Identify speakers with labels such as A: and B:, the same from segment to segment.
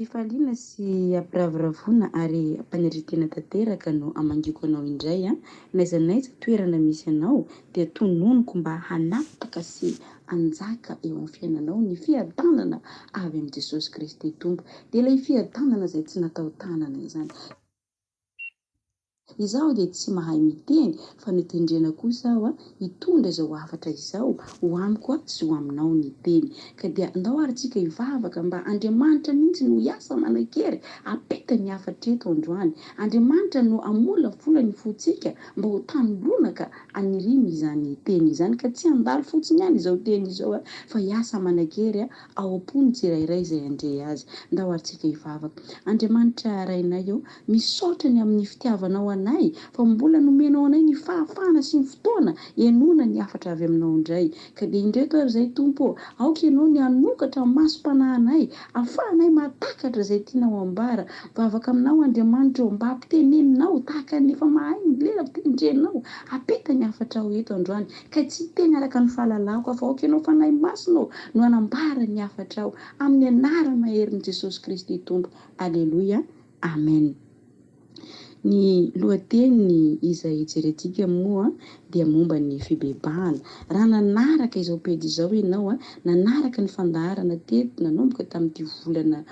A: Fifaliana sy ampiravoravoana ary ampanetren-tena tanteraka no amangiako anao indray an! N'aiza n'aiza toerana misy anao dia tononiko mba hanapaka sy hanjaka eo amin'ny fiainanao ny fiadanana avy amin'i Jesosy Kristy Tompo. Dia ilay fiadanana izay tsy natao tanana izany. Izaho dia tsy mahay miteny fa notendrena kosa aho hitondra izao hafatra izao ho amiko sy ho aminao ny teny. Ka dia ndao ary tsika hivavaka mba Andriamanitra mihitsy no hiasa manan-kery hapeta ny hafatra eto androany. Andriamanitra no hamolavola ny fontsika mba ho tany lonaka haniriana izany teny izany ka tsy handalo fotsiny ihany izao teny izao fa hiasa manan-kery ao am-pon'ny tsirairay izay handre azy. Ndao ary tsika hivavaka. Andriamanitra Rainay ô, Misaotra ny amin'ny fitiavanao anay fa mbola nomenao anay ny fahafahana sy ny fotoana henoina ny hafatra avy aminao indray. Ka dia indreto ary izay Tompo ô, aoka Ianao ny hanokatra ny masom-panahinay, afahanay mahatakatra izay tianao ambara. Mivavaka aminao Andriamanitra ô, mba ampiteneninao tahaka ny efa mahay ny lela fitendrenao. Apeta ny hafatrao eto androany, ka tsy hiteny araka ny fahalalako aho fa aoka Ianao Fanahy Masina ô no hanambara ny hafatrao. Amin'ny anara-maherin'i Jesosy Kristy Tompo. Aleloia. Amen. Ny lohateny izay jerentsika moa dia momba ny fibebahana. Raha nanaraka izao pejy izao ianao, nanaraka ny fandaharana teto nanomboka tamin'ity volana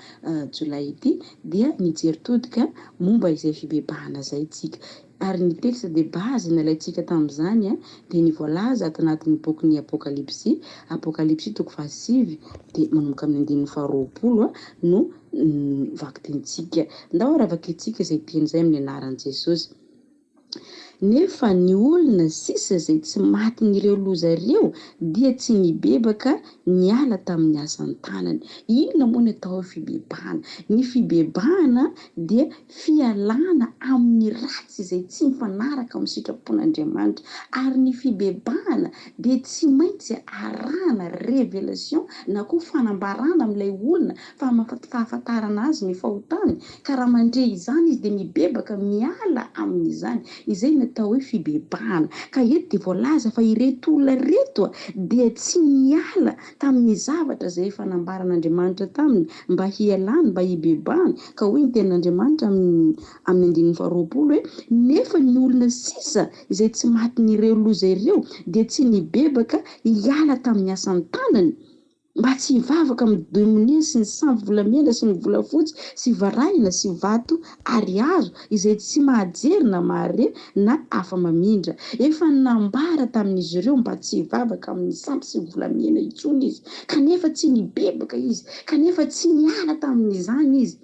A: jolay ity dia nijery todika momba izay fibebahana izay tsika. Ary ny texte de base nalaintsika tamin'izany dia ny voalaza ato anatin'ny bokin'ny Apokalypsy, Apokalypsy toko fahasivy dia manomboka amin'ny andininy faharoapolo no vakitentsika. Ndao ary vakintsika izay teny izay amin'ny anaran'i Jesosy. Nefa ny olona sisa izay tsy matin'ireo loza ireo dia tsy nibebaka niala tamin'ny asan'ny tanany. Inona moa ny atao hoe fibebahana? Ny fibebahana dia fialana amin'ny ratsy izay tsy mifanaraka amin'ny sitrapon'Andriamanitra. Ary ny fibebahana dia tsy maintsy arahana révélation na koa fanambarana amin'ilay olona fahafantarana azy ny fahotany, ka raha mandre izany izy dia mibebaka miala amin'izany. Izay no atao hoe fibebahana. Ka eto dia voalaza fa ireto olona ireto dia tsy niala tamin'ny zavatra izay efa nambaran'Andriamanitra taminy mba hialany, mba hibebahany, ka hoy ny tenin'Andriamanitra amin'ny amin'ny andininy faharoapolo hoe, Nefa ny olona sisa izay tsy matin'ireo loza ireo dia tsy nibebaka hiala tamin'ny asan'ny tanany, mba tsy hivavaka amin'ny demonia sy ny sampy volamena sy ny volafotsy sy varahina sy vato ary hazo izay tsy mahajery na mahare na afa-mamindra. Efa nambara tamin'izy ireo mba tsy hivavaka amin'ny sampy sy volamena intsony izy, kanefa tsy nibebaka izy, kanefa tsy niala tamin'izany izy.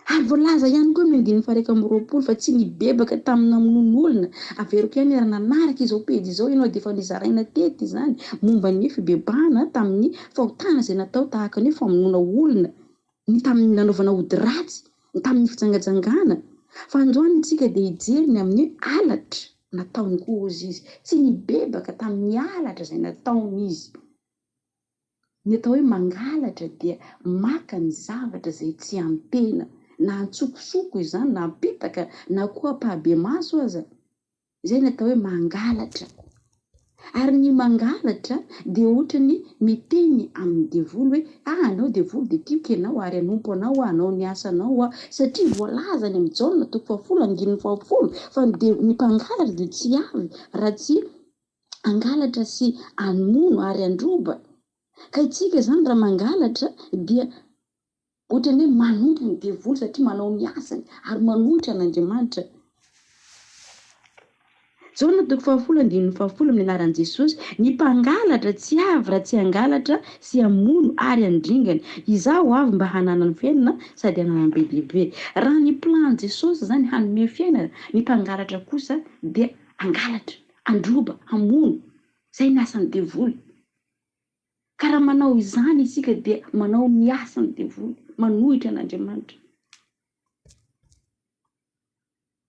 A: Ary voalaza ihany koa amin'ny andininy faha-21 fa tsy nibebaka tamin'ny namonoana olona. Averiko ihany raha nanaraka izao pejy izao ianao dia efa nozaraina teto izany momba ny fibebahana tamin'ny fahotana izay natao tahaka ny hoe famonoana olona, ny tamin'ny nanaovana ody ratsy, ny tamin'ny fijangajangana. Fa androany isika dia hijery ny amin'ny hoe halatra nataony koa hozy izy. Tsy nibebaka tamin'ny halatra izay nataony izy. Ny atao hoe mangalatra dia maka ny zavatra izay tsy an-tena, na an-tsokosoko izany, na am-pitaka, na koa ampahabemaso aza. Izay ny atao hoe mangalatra. Ary ny mangalatra dia ohatran'ny miteny amin'ny devoly hoe, ah anao devoly dia tiako ianao ary hanompo anao aho, hanao ny asanao aho. Satria voalaza any amin'ny Jaona toko fahafolo andininy fahafolo fa ny devo, ny mpangalatra dia tsy avy raha tsy hangalatra sy hamono ary handroba. Ka isika izany raha mangalatra dia ohatran'ny hoe manompo ny devoly satria manao ny asany ary manohitra an'Andriamanitra. Jaona toko fahafolo andininy fahafolo amin'ny anaran'i Jesosy, ny mpangalatra tsy avy raha tsy hangalatra sy hamono ary handringana. Izaho avy mba hananany fiainana sady hananany be dia be. Raha ny plan Jesosy izany hanome fiainana, ny mpangalatra kosa dia hangalatra. Handroba, hamono. Izay ny asan'ny devoly. Ka raha manao izany isika dia manao ny asan'ny devoly, manohitra an'Andriamanitra.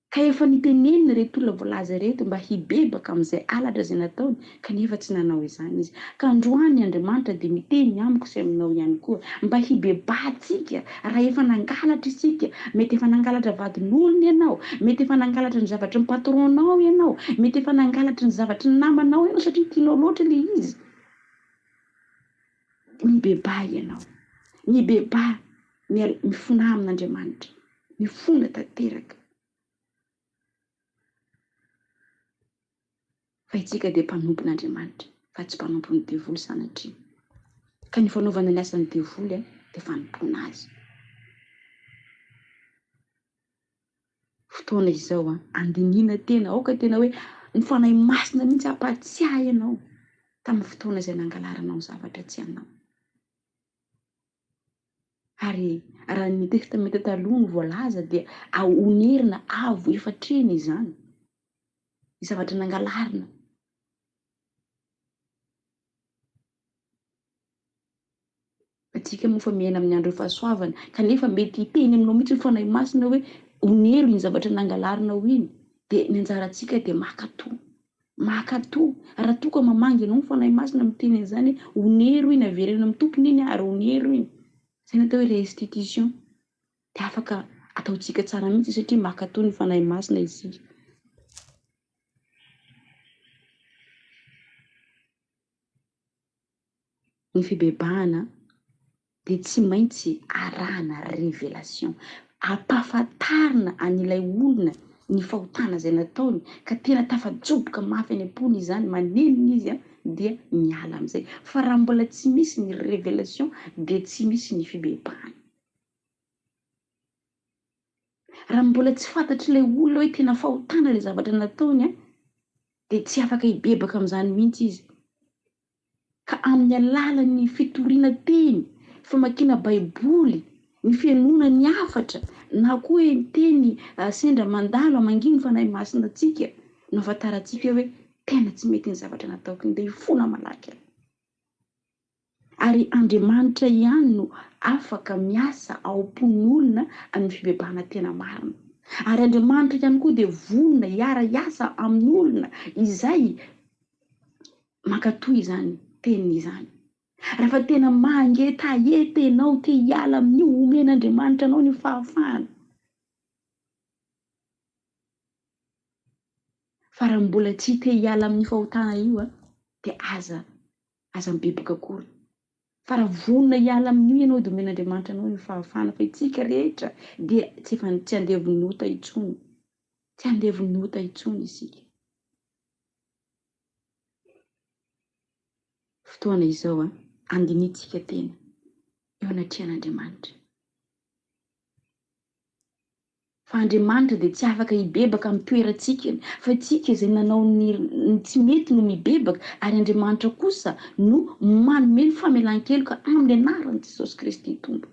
A: Ka efa nitenenina ireto olona voalaza ireto mba hibebaka amin'izay halatra izay nataony, kanefa tsy nanao izany izy. Ka androany Andriamanitra dia miteny amiko sy aminao ihany koa, mba hibebahantsika raha efa nangalatra isika, mety efa nangalatra vadin'olona ianao, mety efa nangalatra ny zavatry ny patron-nao ianao, mety efa nangalatra ny zavatry ny namanao ianao satria tianao loatra ilay izy. Mibebaha ianao. Mibebaha, mifonà amin'Andriamanitra. Mifona tanteraka. Fa isika dia mpanompon'Andriamanitra fa tsy mpanompon'ny devoly sanatria. Ka ny fanaovana ny asan'ny devoly dia fanompoana azy. Fotoana izao andinihina tena, aoka tena hoe ny Fanahy Masina mihitsy hampahatsiahy anao tamin'ny fotoana izay nangalaranao ny zavatra tsy anao. Ary raha ny Testamenta Taloha no voalaza dia onerina avo efatr'heny izany. Ny zavatra nangalarina. Antsika moa fa miaina amin'ny andron'ny fahasoavana, kanefa mety hiteny aminao mihitsy ny Fanahy Masina hoe onero iny zavatra nangalarinao iny, dia ny anjarantsika dia mankatò. Mankatò. Raha toa ka mamangy anao ny Fanahy Masina miteny an'izany hoe onero iny, avereno amin'ny tompony iny ary onero iny. Izay no atao hoe restitution. Dia afaka ataontsika tsara mihitsy satria mankatò ny Fanahy Masina isika. Ny fibebahana dia tsy maintsy arahana révélation. Ampahafantarina an'ilay olona ny fahotana izay nataony ka tena tafajoboka mafy any am-pony izany, manenina izy dia miala amin'izay. Fa raha mbola tsy misy ny révélation dia tsy misy ny fibebahana. Raha mbola tsy fantatr'ilay olona hoe tena fahotana ilay zavatra nataony dia tsy afaka hibebaka amin'izany mihitsy izy. Ka amin'ny alalan'ny fitoriana teny, famakiana baiboly, ny fihainoana ny hafatra na koa hoe ny teny sendra mandalo hamangian'ny Fanahy Masina antsika no ahafantarantsika hoe tena tsy mety ny zavatra nataoko iny dia hifona malaky aho. Ary Andriamanitra ihany no afaka miasa ao am-pon'olona amin'ny fibebahana tena marina. Ary Andriamanitra ihany koa dia vonona hiara-hiasa amin'olona izay mankatò izany teniny izany. Rehefa tena mangetaheta ianao te hiala amin'io, omen'Andriamanitra anao ny fahafahana. Fa raha mbola tsy te hiala amin'ny fahotana io dia aza Aza mibevoka akory. Fa raha vonona hiala amin'io ianao dia omen'Andriamanitra anao ny fahafahana fa isika rehetra dia tsy efa tsy andevon'ny ota intsony. Tsy andevon'ny ota intsony isika. Fotoana izao an, andinihintsika tena eo anatrehan'Andriamanitra. Fa Andriamanitra dia tsy afaka hibebaka amin'ny toerantsika, fa isika izay nanao ny ny tsy mety no mibebaka, ary Andriamanitra kosa no manome ny famelan-keloka amin'ny anaran'i Jesosy Kristy Tompo.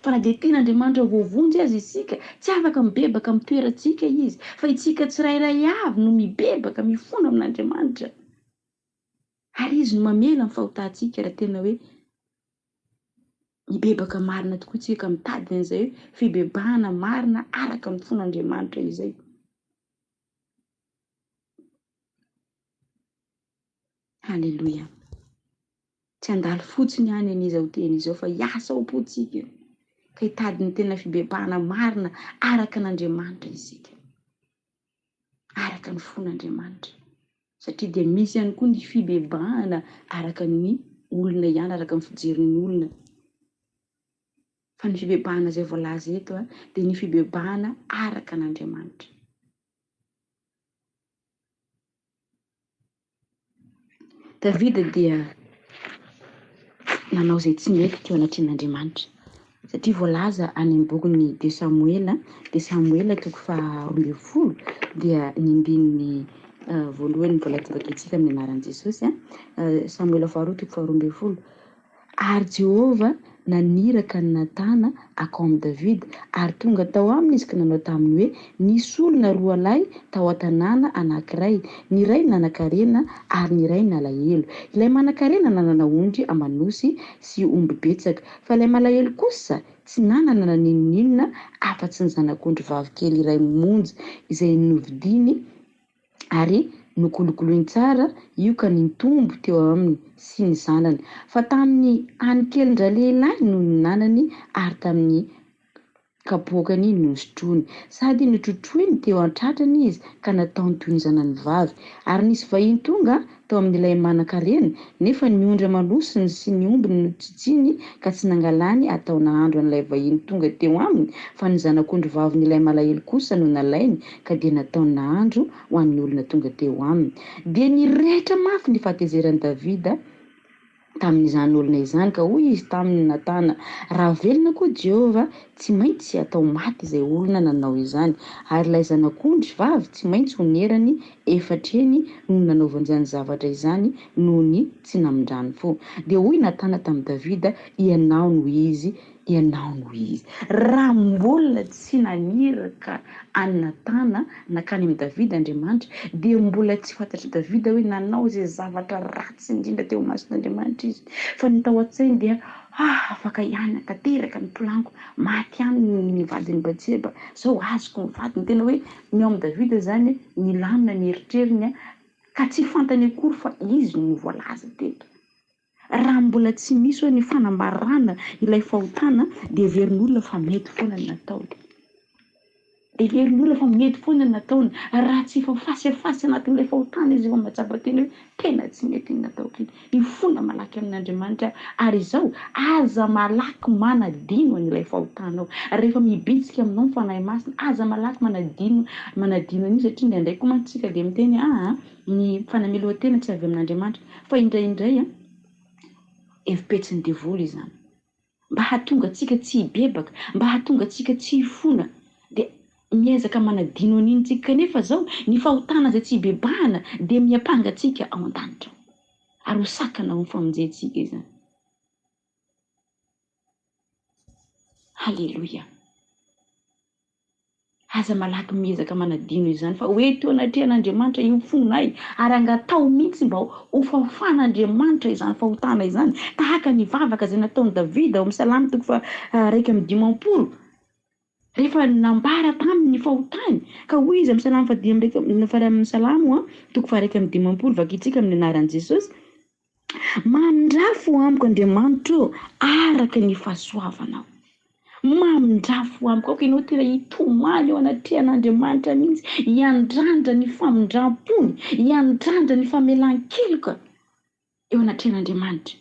A: Fa na dia tian'Andriamanitra ho voavonjy aza isika, tsy afaka mibebaka amin'ny toerantsika Izy, fa isika tsirairay avy no mibebaka, mifona amin'Andriamanitra, ary Izy no mamela ny fahotantsika raha tena hoe Mibebaka marina tokoa isika ka mitady an'izay hoe fibebahana marina araka ny fon'Andriamanitra izay. Haleloia. Tsy handalo fotsiny ihany anie izao teny izao fa hiasa ao am-pontsika ka hitady ny tena fibebahana marina araka an'Andriamanitra isika. Araka ny fon'Andriamanitra. Satria dia misy ihany koa ny fibebahana araka ny olona ihany, araka ny fijerin'ny olona. Fa ny fibebahana izay voalaza eto dia ny fibebahana araka an'Andriamanitra. Davida dia nanao izay tsy nety teo anatrehan'Andriamanitra, satria voalaza any amin'ny bokin'ny 2 Samoela, 2 Samoela toko faha-12, dia ny andininy voalohany mbola tsy vakintsika amin'ny anaran'i Jesosy, Samoela faharoa toko faha-12. Ary Jehovah naniraka an'i Natana hankao amin'i Davida, ary tonga tao aminy izy ka nanao taminy hoe, Nisy olona roa lahy tao an-tanàna anankiray, ny iray nanan-karena ary ny iray nalahelo. Ilay manan-karena nanana ondry aman'osy sy omby betsaka, fa ilay malahelo kosa tsy nanana na n'inon'inona afa-tsy ny zanak'ondry vavy kely iray monja, izay novidiny ary nokolokoloiny tsara io ka nitombo teo aminy sy ny zanany, fa tamin'ny hanin-kelin-dralehilahy no nihinanany ary tamin'ny kapoakany no nisotroany, sady notrotroiny teo an-tratrany izy ka nataony toy ny zanany vavy. Ary nisy vahiny tonga tao amin'ilay manan-karena, nefa ny ondry aman'osiny sy ny ombiny notsitsiny ka tsy nangalany atao nahandro an'ilay vahiny tonga teo aminy, fa ny zanak'ondry vavin'ilay malahelo kosa no nalainy ka dia nataony nahandro ho an'ny olona tonga teo aminy. Dia nirehitra mafy ny fahatezeran'i Davida tamin'izany olona izany, ka hoy izy tamin'i Natana, Raha velona koa Jehovah, tsy maintsy hatao maty izay olona nanao izany, ary ilay zanak'ondry vavy tsy maintsy honerany efatra heny noho ny nanaovany izany zavatra izany noho ny tsy namindrany fo. Dia hoy Natana tamin'i Davida, Ianao no izy, ianao no izy. Raha mbola tsy naniraka an'i Natana nankany amin'i Davida Andriamanitra, dia mbola tsy fantatr'i Davida hoe nanao izay zavatra ratsy indrindra teo imason'Andriamanitra izy. Fa ny tao an-tsainy dia, Ah, afaka ihany, tanteraka ny planiko, maty ihany ny vadin'i Batseba, izao azoko ny vadiny. Tena hoe ny ao amin'i Davida izany, nilamina ny eritreriny, ka tsy fantany akory fa izy no voalaza teto. Raha mbola tsy misy hoe ny fanambarana ilay fahotana dia heverin'olona fa mety foana ny nataony. Dia heverin'olona fa mety foana ny nataony. Raha tsy efa face à face anatin'ilay fahotana izy vao mahatsapa tena hoe tena tsy mety iny nataoko iny. Hifona malaky amin'Andriamanitra aho. Ary izao, aza malaky manadino an'ilay fahotanao. Rehefa mibitsika aminao ny Fanahy Masina, aza malaky manadino manadino an'io satria indraindray koa mantsy isika dia miteny hoe aa ny fanamelohan-tena tsy avy amin'Andriamanitra. Fa indraindray hevi-petsin'ny devoly izany. Mba hahatonga antsika tsy hibebaka, mba hahatonga antsika tsy hifona, dia miezaka manadino an'iny tsika. Kanefa izao, ny fahotana izay tsy hibebahana dia miampanga antsika ao an-danitra ao. Ary ho sakana ao amin'ny famonjentsika izany. Haleloia. Aza malaky miezaka manadino izany fa ho eto anatrehan'Andriamanitra io fonay ary angataho mihitsy mba ho fafan'Andriamanitra izany fahotana izany tahaka ny vavaka izay nataon'i Davida ao amin'ny Salamo toko faha 51 rehefa nambara taminy ny fahotany ka hoy izy amin'ny Salamo faha 51 Salamo toko faha 51 vakintsika amin'ny anaran'i Jesosy Mamindrafo amiko Andriamanitra ô araka ny fahasoavanao. Mamindrafo amiko. Aoka ianao tena hitomany eo anatrehan'Andriamanitra mihitsy, hiandrandra ny famindram-pony, hiandrandra ny famelan-keloka eo anatrehan'Andriamanitra.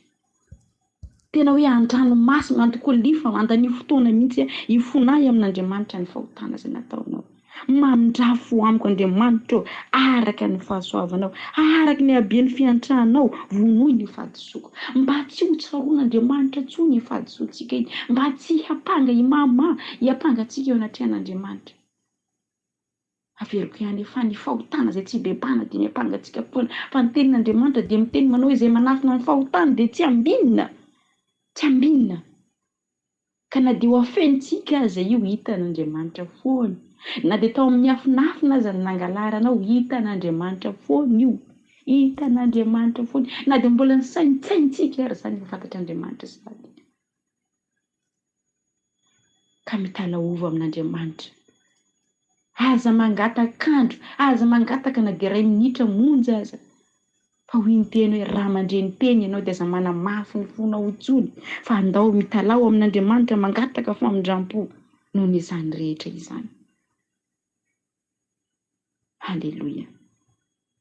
A: Tena hoe an-dranomasina, antokolifa, mandania fotoana mihitsy hifonahy amin'Andriamanitra ny fahotana izay nataonao. Mamindrafo amiko Andriamanitra ô, araka ny fahasoavanao, araka ny haben'ny fiantranao, vonoy ny fahadisoako. Mba tsy ho tsaroan'Andriamanitra intsony iny fahadisoantsika iny, mba tsy hiampanga imama, hiampanga antsika eo anatrehan'Andriamanitra. Averiko ihany fa ny fahotana izay tsy hibebahana dia miampanga antsika foana. Fa ny tenin'Andriamanitra dia miteny manao hoe izay manafina ny fahotany dia tsy ambinina. Tsy ambinina. Ka na dia ho afenintsika aza io hitan'Andriamanitra foana. Na dia tao amin'ny afinafina aza ny nangalaranao hitan'Andriamanitra foana io. Hitan'Andriamanitra foana. Na dia mbola nisaintsaintsika ary izany efa fantatr'Andriamanitra sahady. Ka mitalaova amin'Andriamanitra. Aza mangatak'andro, aza mangataka na dia iray minitra monja aza. Fa hoy ny teny hoe, raha mandre ny teny ianao dia aza manamafy ny fonao intsony, fa andao mitalaho amin'Andriamanitra mangataka famindram-po noho ny izany rehetra izany. Haleloia.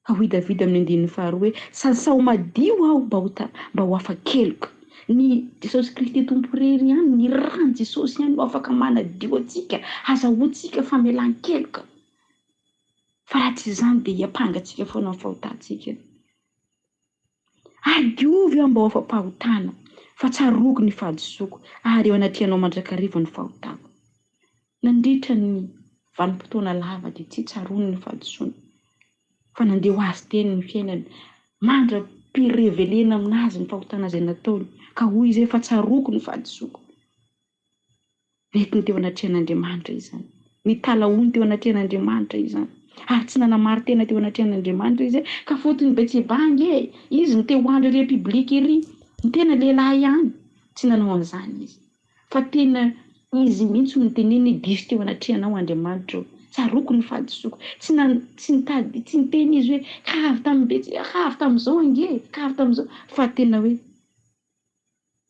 A: Fa hoy Davida amin'ny andininy faharoa hoe, Sasao madio aho mba ho ta, mba ho afa-keloka. Ny Jesosy Kristy Tompo irery ihany, ny ran'i Jesosy ihany no afaka manadio antsika, hazahoantsika famelan-keloka. Fa raha tsy izany dia hiampanga antsika foana ny fahotantsika. Ary diovy aho mba ho afa-pahotana, fa tsaroako ny fahadisoako, ary eo anatrehanao mandrakariva ny fahotako. Nandritra ny vanim-potoana lava dia tsy tsaroany ny fahadisoany, fa nandeha ho azy teny ny fiainany, mandra-pirevelena aminazy ny fahotana izay nataony, ka hoy izy hoe, Fa tsaroako ny fahadisoako. Nentiny teo anatrehan'Andriamanitra izany. Nitalahoany teo anatrehan'Andriamanitra izany. Ary tsy nanamari-tena teo anatrehan'Andriamanitra izy hoe, ka foton'i Betseba ange e! Izy no te ho andry ery am-public ery. Ny tena lehilahy ihany. Tsy nanao an'izany izy. Fa tena izy mihitsy no niteneniny hoe, diso teo anatrehanao Andriamanitra ô. Tsaroako ny fahadisoako. Tsy nan, tsy nitady, tsy niteny izy hoe, ka avy tamin'i Betseba, ka avy tamin'izao ange e! Ka avy tamin'izao. Fa tena hoe.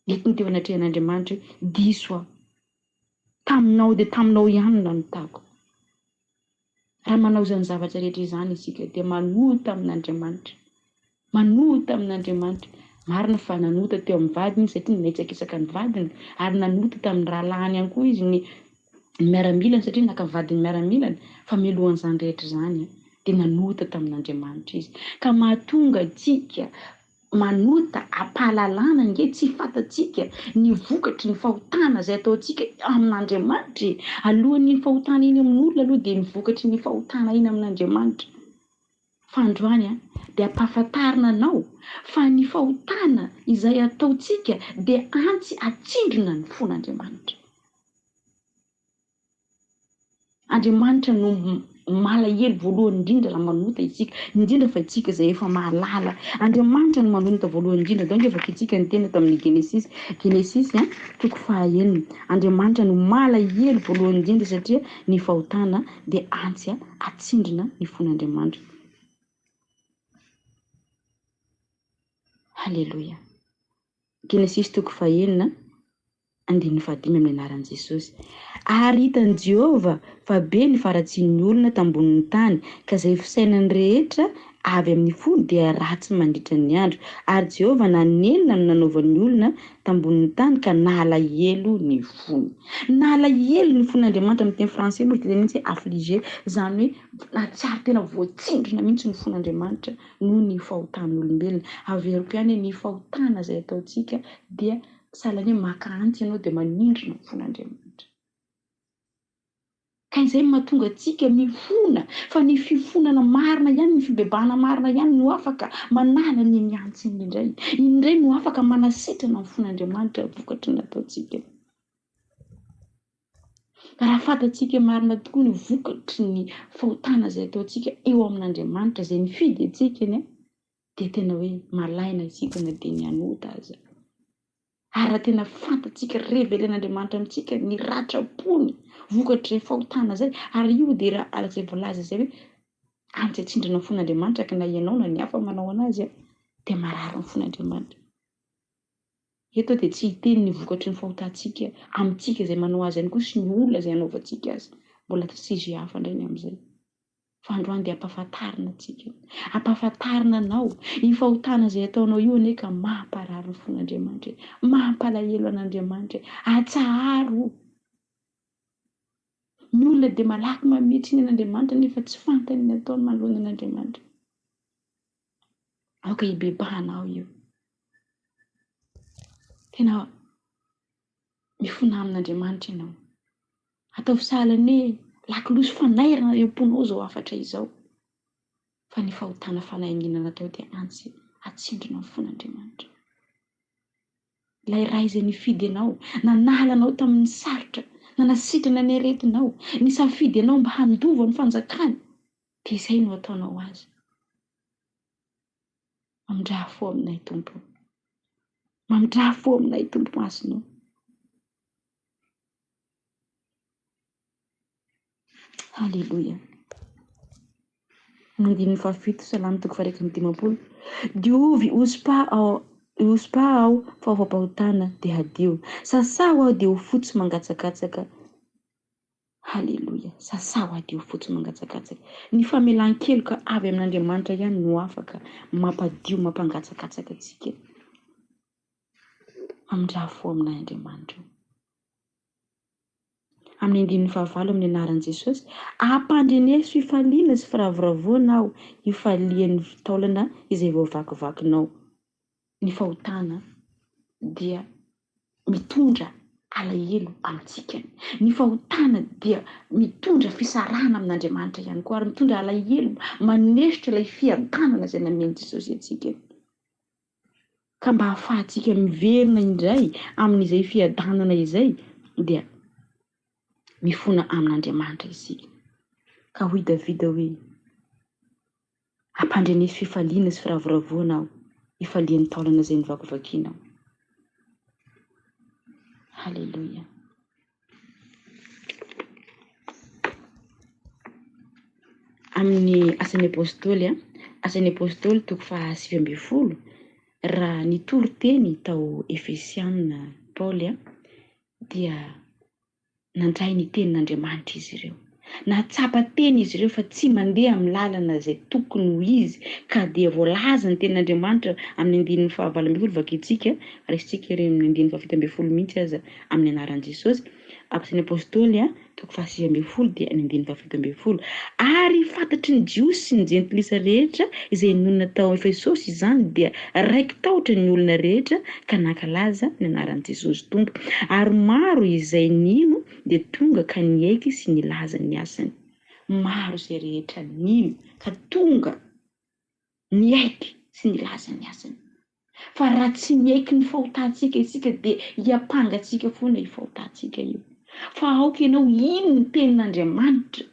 A: Nentiny teo anatrehan'Andriamanitra hoe, Diso aho. Taminao dia taminao ihany no nanotako. Raha manao izany zavatra rehetra izany isika dia manota amin'Andriamanitra. Manota amin'Andriamanitra. Marina fa nanota teo amin'ny vadiny izy satria nahitsakitsaka ny vadiny, ary nanota tamin'ny rahalahiny ihany koa izy, ny miaramilany satria naka vadin'ny miaramilany, fa mialohan'izany rehetra izany dia nanota tamin'Andriamanitra izy. Ka mahatonga antsika manota am-pahalalana ange tsy fantatsika ny vokatry ny fahotana izay ataontsika amin'Andriamanitra e! Alohan'iny fahotana iny amin'olona aloha dia ny vokatry ny fahotana iny amin'Andriamanitra. Fa androany dia ampahafantarina anao fa ny fahotana izay ataontsika dia antsy atsindrona ny fon'Andriamanitra. Andriamanitra no malahelo voalohany indrindra raha manota isika, indrindra fa isika izay efa mahalala. Andriamanitra no manota voalohany indrindra. Donc vakintsika ny teny ato amin'ny Genesisy, Genesisy toko fahaenina. Andriamanitra no malahelo voalohany indrindra satria ny fahotana dia antsy atsindrona ny fon'Andriamanitra. Haleloia. Genesisy toko fahenina, andininy fahadimy amin'ny anaran'i Jesosy. Ary hitan'i Jehovah fa be ny faharatsian'ny olona tambonin'ny tany, ka izay fisainany rehetra avy amin'ny fony dia ratsy mandritra ny andro. Ary Jehovah nanenina ny nanaovan'ny olona tambonin'ny tany ka nalahelo ny fony. Nalahelo ny fon'Andriamanitra, amin'ny teny français moa izy dia mihitsy hoe affligé, izany hoe nahatsiaro tena voatsindrona mihitsy ny fon'Andriamanitra noho ny fahotan'olombelona. Averiko ihany hoe ny fahotana izay ataontsika dia sahala ny hoe maka antsy ianao dia manindrona ny fon'Andriamanitra. Ka izay no mahatonga antsika mifona, fa ny fifonana marina ihany, ny fibebahana marina ihany no afaka manala ny miantsiny indray. Iny indray no afaka manasitrana ny fon'Andriamanitra vokatry ny nataontsika. Ka raha fantatsika marina tokoa ny vokatry ny fahotana izay ataontsika eo amin'Andriamanitra izay nifidy antsika anie, dia tena hoe malaina isika na dia ny hanota aza. Ary raha tena fantatsika, revelen'Andriamanitra amintsika ny ratram-pony vokatr'izay fahotana izay, ary io dia raha araka izay voalaza izay hoe antsy atsindrona ny fon'Andriamanitra ka na ianao na ny hafa manao anazy dia marary ny fon'Andriamanitra. Eto aho dia tsy hiteny ny vokatry ny fahotantsika amintsika izay manao azy ihany koa sy ny olona izay anaovantsika azy. Mbola sujet hafa indray ny amin'izay. Fa androany dia ampahafantarina antsika, ampahafantarina anao, io fahotana izay ataonao io anie ka mamparary ny fon'Andriamanitra e, mampalahelo an'Andriamanitra e, atsaharo. Ny olona dia malaky manome tsiny an'Andriamanitra nefa tsy fantany ny ataony manoloana an'Andriamanitra. Aoka hibebahanao io. Tena mifona amin'Andriamanitra ianao. Ataovy sahala ny hoe lakolosy fanairana eo am-ponao izao hafatra izao. Fa ny fahotana fanahy natao dia antsy atsindrona ny fon'Andriamanitra. Ilay Ray izay nifidy anao, nanala anao tamin'ny sarotra, nanasitrana ny aretinao, nisafidy anao mba handova ny fanjakany, dia izay no ataonao azy. Mamindrà fo aminay Tompo. Mamindrà fo aminay Tompo masina o. Haleloia. Ny andininy fahafito, Salamo toko faha-151. Diovy hospa aho, hospa aho fa ho afa-pahotana dia hadio. Sasaho aho dia ho fotsy mangatsakatsaka. Haleloia. Sasaho aho dia ho fotsy mangatsakatsaka. Ny famelan-keloka avy amin'Andriamanitra ihany no afaka mampadio, mampangatsakatsaka antsika. Mamindrà fo aminay Andriamanitra o. Amin'ny andininy fahavalo amin'ny anaran'i Jesosy, ampandreneso fifaliana sy firavoravoana aho, hifalian'ny taolana izay voavakivakinao. Ny fahotana dia mitondra alahelo amintsika. Ny fahotana dia mitondra fisarahana amin'Andriamanitra ihany koa ary mitondra alahelo manesotra ilay fiadanana izay namen'i Jesosy antsika. Ka mba hahafahantsika miverina indray amin'izay fiadanana izay dia mifona amin'Andriamanitra isika. Ka hoy Davida hoe, Ampandreneso fifaliana sy firavoravoana aho, hifalian'ny taolana izay novakivakianao. Haleloia. Amin'ny Asan'ny Apostoly, Asan'ny Apostoly toko faha-19, raha nitory teny tao Efesiana Paoly dia nandray ny tenin'Andriamanitra izy ireo. Nahatsapa tena izy ireo fa tsy mandeha amin'ny lalana izay tokony ho izy, ka dia voalaza ny tenin'Andriamanitra amin'ny andininy faha-18, vakintsika, raisintsika ery amin'ny andininy faha-17 mihitsy aza amin'ny anaran'i Jesosy, Asan'ny Apostoly toko faha-19 dia ny andininy faha-17. Ary fantatry ny Jiosy sy ny Jentilisa rehetra izay nonina tao Efesosy izany, dia raiki-tahotra ny olona rehetra ka nankalaza ny anaran'i Jesosy Tompo. Ary maro izay nino dia tonga ka niaiky sy nilaza ny asany. Maro izay rehetra nino ka tonga niaiky sy nilaza ny asany. Fa raha tsy miaiky ny fahotantsika isika dia hiampanga antsika foana io fahotantsika io. Fa aoka ianao hino ny tenin'Andriamanitra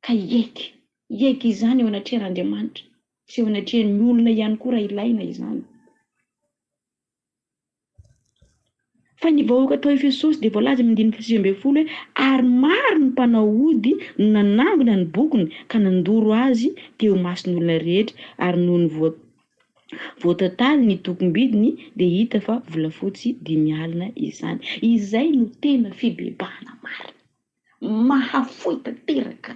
A: ka hiaiky, hiaiky izany eo anatrehan'Andriamanitra sy eo anatrehan'ny olona ihany koa raha ilaina izany. Fa ny vahoaka tao Efesosy dia voalaza amin'ny andininy faha-19 hoe, Ary maro ny mpanao ody no nanangona ny bokiny ka nandoro azy teo imason'ny olona rehetra, ary nony voatotaly ny tokom-bidiny dia hita fa volafotsy 50 izany. Izay no tena fibebahana marina, mahafoy tanteraka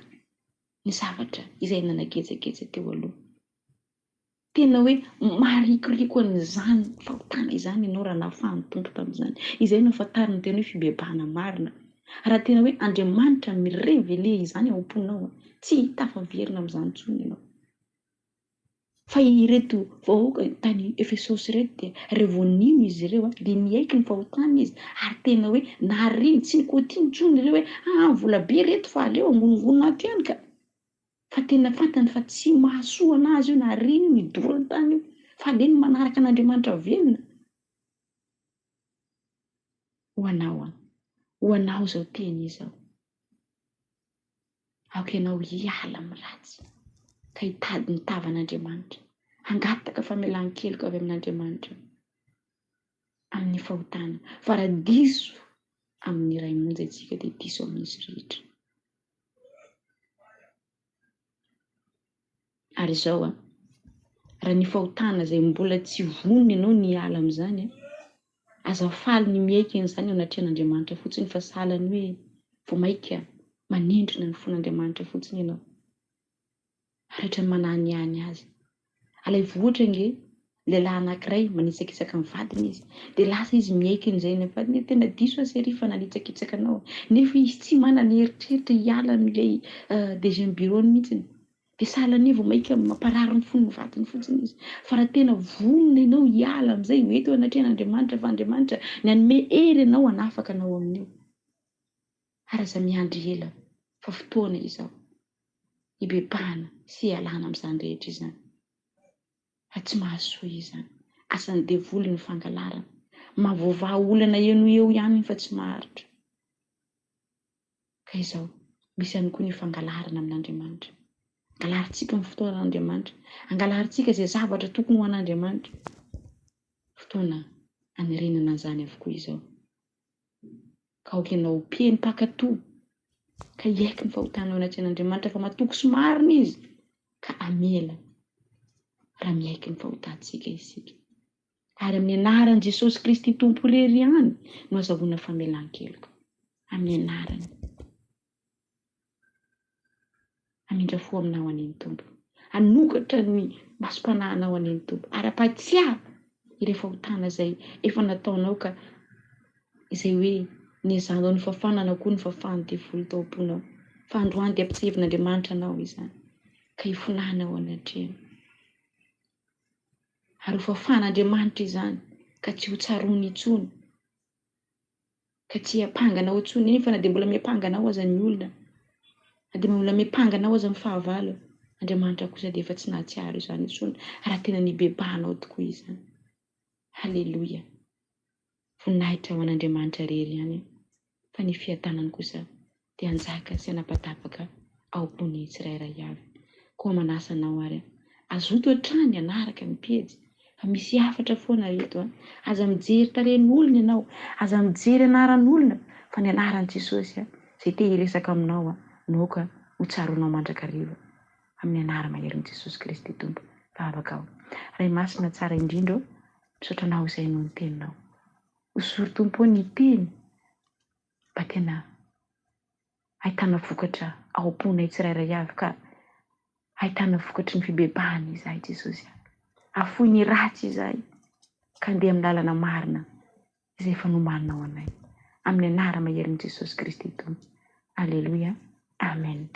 A: ny zavatra izay nanagejageja teo aloha. Tena hoe maharikoriko an'izany fahotana izany ianao raha nahafahan'ny Tompo tamin'izany. Izay no ahafantarana ny tena hoe fibebahana marina. Raha tena hoe Andriamanitra mi-reveler izany ao am-ponao, tsy tafaverina amin'izany intsony ianao. Fa ireto vahoaka tany Efesosy ireto dia raha vao nino izy ireo dia niaiky ny fahotany izy ary tena hoe nariny, tsy nikotiany intsony ireo hoe ah vola be ireto fa aleo angonongonona ato ihany ka. Fa tena fantany fa tsy mahasoa anazy io na reny io nidorany tany io fa aleny manaraka an'Andriamanitra velona. Ho anao an. Ho anao izao teny izao. Aoka ianao hiala amin'ny ratsy ka hitady ny tavan'Andriamanitra. Hangataka famelan-keloka avy amin'Andriamanitra amin'ny fahotana. Fa raha diso amin'ny iray monja isika dia diso amin'izy rehetra. Ary izao an, raha ny fahotana izay mbola tsy vonona ianao ny hiala amin'izany an, aza faly ny miaiky an'izany eo anatrehan'Andriamanitra fotsiny fa sahala ny hoe vao mainka manindrona ny fon'Andriamanitra fotsiny ianao. Raitra ny mananihany azy. Alaivo ohatra ange, lehilahy anankiray manitsakitsaka ny vadiny izy, dia lasa izy miaiky an'izay ny vadiny hoe tena diso aho chérie fa nanitsakitsaka anao, nefa izy tsy manana eritreritra hiala amin'ilay deuxième bureau-ny mihitsy, dia sahala ny hoe vao mainka mamparary ny fon'ny vadiny fotsiny izy. Fa raha tena vonona ianao hiala amin'izay, ho eto eo anatrehan'Andriamanitra fa Andriamanitra ny hanome hery anao hanafaka anao amin'io. Ary aza miandry ela fa fotoana izao hibebahana sy hialana amin'izany rehetra izany. Fa tsy mahasoa izany. Asan'ny devoly ny fangalarana. Mahavoavaha olana eo no eo ihany iny fa tsy maharitra. Ka izao, misy ihany koa ny fangalarana amin'Andriamanitra. Angalarintsika ny fotoanan'Andriamanitra. Angalarintsika izay zavatra tokony ho an'Andriamanitra. Fotoana hanerenana an'izany avokoa izao. Ka aoka ianao ho mpiheno mpankatò, ka hiaiky ny fahotanao eo anatrehan'Andriamanitra fa matoky sy marina Izy, ka hamela raha miaiky ny fahotantsika isika. Ary amin'ny anaran'i Jesosy Kristy Tompo irery ihany no azahoana famelan-keloka. Amin'ny anarany. Hamindra fo aminao anie ny Tompo. Hanokatra ny masom-panahinao anie ny Tompo. Ary hampahatsiahy ireo fahotana izay efa nataonao ka izay hoe niezahanao nofafana na koa nofafan'ny devoly tao am-ponao. Fa androany dia ampitsiahivin'Andriamanitra anao izany ka hifonanao anatrehany. Ary hofafan'Andriamanitra izany ka tsy ho tsaroany intsony. Ka tsy hiampanga anao intsony, eny fa na dia mbola miampanga anao aza ny olona, na dia mbola miampanga anao aza ny fahavalo, Andriamanitra kosa dia efa tsy nahatsiaro izany intsony, raha tena nibebahanao tokoa izany. Haleloia! Voninahitra ho an'Andriamanitra irery ihany, fa ny fiadanany kosa dia hanjaka sy hanapatapaka ao am-pon'ny tsirairay avy. Koa manasa anao ary aho, azoto hatrany hanaraka ny pejy fa misy hafatra foana eto an! Aza mijery tarehin'olona ianao, aza mijery anaran'olona fa ny anaran'i Jesosy izay te hiresaka aminao no aoka ho tsaroanao mandrakariva. Amin'ny anara-maherin'i Jesosy Kristy Tompo vavaka aho. Ray Masina tsara indrindra ô, misaotra Anao izay noho ny Teninao. Hosory Tompo ô ny Teny mba tena. Ahitana vokatra ao am-ponay tsirairay avy ka ahitana vokatry ny fibebahana izahay Jesosy a. Afoy ny ratsy izahay ka andeha amin'ny lalana marina izay efa nomaninao anay. Amin'ny anara-maherin'i Jesosy Kristy Tompo. Aleloia. Amen.